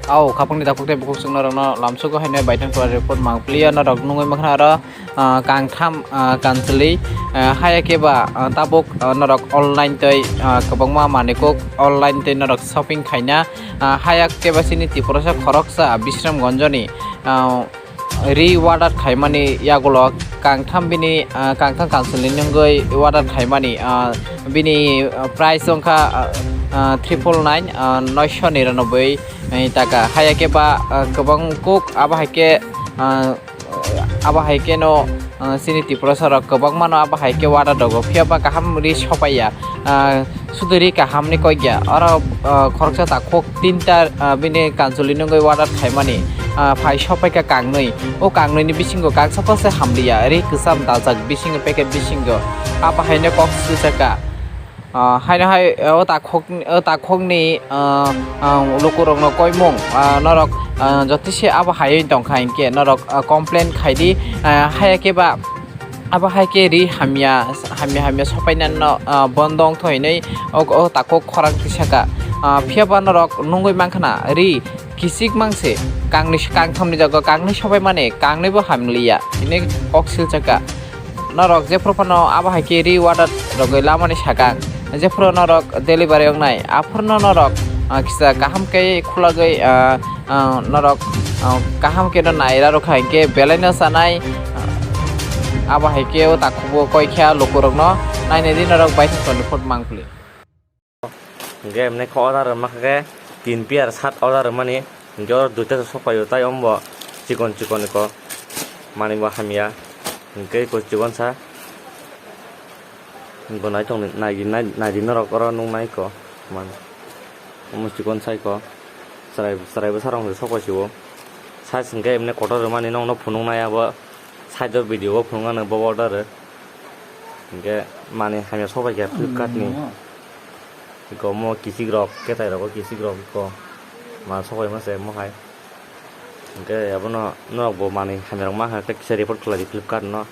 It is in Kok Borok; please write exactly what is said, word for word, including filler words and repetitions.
Au, khapangni takhuk tei bukhuk chwng norokno lamsugo haino baithang tor report mangpiliya norok nungwi mankha aro, ah, kangtham, ah, kanchwlwi, ah, haya khe ba, ah, tabuk, ah, norok online tei, ah, kwbangma manwi kok online tei norok shopping khaina, ah, haya khe ba chini Tiprasa khoroksa Bisramganjoni, ah, ri order khaimani yagulo kangtham bini, ah, kangtham kanchwlni nungwi order khaimani, ah, bini, ah, price wngkha, ah, ah, triple nine, ah, noisho niranoboi, eh, taka. Haya khe ba, ah, kwbang kok abo hai khe, ah, abo hai khe no, ah, chini Tiprasa rok kwbangma no abo hai khe order rogo, phiya ba kaham ri sopaiya. Ah, Suduri kahamni kok ya, oro, ah, khoroksa takhuk tinta, ah, bini kanchwlwi nungwi order khaimani, ah, phai sopaikha kangnwi. O kangnwini bisingo kangsa phose hamliya, ri kwcham daljak bisingo, packet bisingo. Abo haino kok swisaka. Ah, haino hai, ah, o takhuk, o takhukni, ah, ah, lukurokno koimung, ah, norok, ah, jotise abo haiwi tongkha hinkhe norok, ah, complain khaidi, ah, haya khe ba Abo hai khe ri hamya, hamya, hamya sopainani no, ah, bondo wngtho hinwi o, o takhuk khorang tisaka. Ah, phiya ba norok nungwi mankha na ri kichik mangse kangni, kangthamni jaga kangni sopaimani kangni bo hamliya hinwi kok silchaka. Norok jephru phano abo hai khe ri order rogwi lamani sakang jephru norok delivery wngnai aphurno norok, ah, kisa kaham khe khulagwi, ah, ah, norok, ah, kaham khe no naira rwkha hinkhe belai no chanai, ah, abo hai khe o takhuk bo koi kha lukurokno nainai di norok baithang toni phut mangpili. Hinkhe emne khe order rwma khe tin pair shirt order rwmani hinkhe oro duita se sopaio tai ombo chikon chikon ko manwi bo hamya hinkhe ko chikon sa. Bo naithok ni nai, nai, naidi norok oro nuknai ko man. Omo chikon sai ko. Chwrai, chwrai bwsarok se sokphaisio. Size hinkhe emne kotor rwmani nokno phunuknai abo. Side o video o phunuknani bo order rw. Hinkhe manwi hamya sokphaikha Flipkart ni. Iko omo kichik rok, ketai rogo kichik rok iko. Ma sokphaima se omo hai. Hinkhe abono norok bo manwi hamya rok mankha khe kisa report khlai di Flipkart no.